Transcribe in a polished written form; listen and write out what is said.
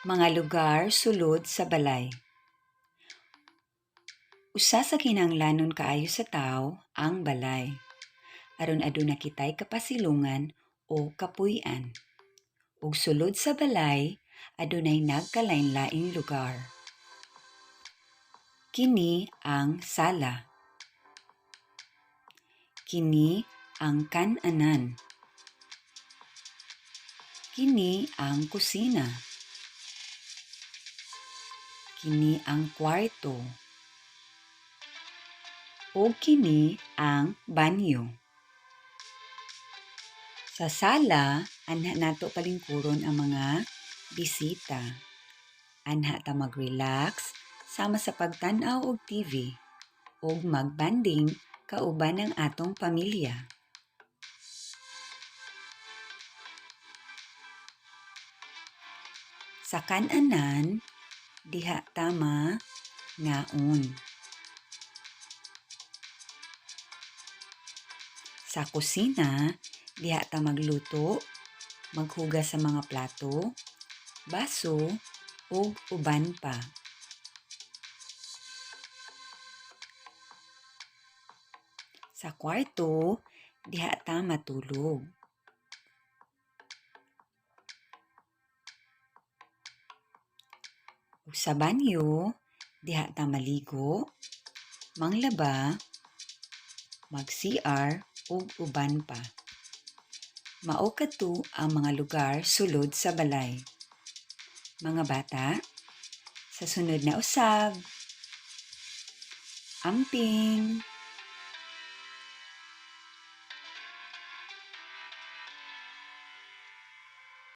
Mga lugar sulod sa balay. Usa sa kinahanglanon kaayo sa tawo ang balay, aron aduna kitay kapasilungan o kapuy-an. Ug sulod sa balay, adunay nagkalain-laing lugar. Kini ang sala. Kini ang kan-anan. Kini ang kusina. Kini ang kwarto. Ug kini ang banyo. Sa sala, anha nato palingkuron ang mga bisita. Anha ta mag-relax sama sa pagtan-aw og TV ug mag-bonding kauban ang atong pamilya. Sa kan-anan, diha ta mangaon. Sa kusina, diha ta magluto, maghugas sa mga plato, baso, ug uban pa. Sa kwarto, diha ta matulog. Ug sa banyo, diha ta maligo, manglaba, mag-CR ug uban pa. Mao kadto ang mga lugar sulod sa balay. Mga bata, sa sunod na usab. Amping!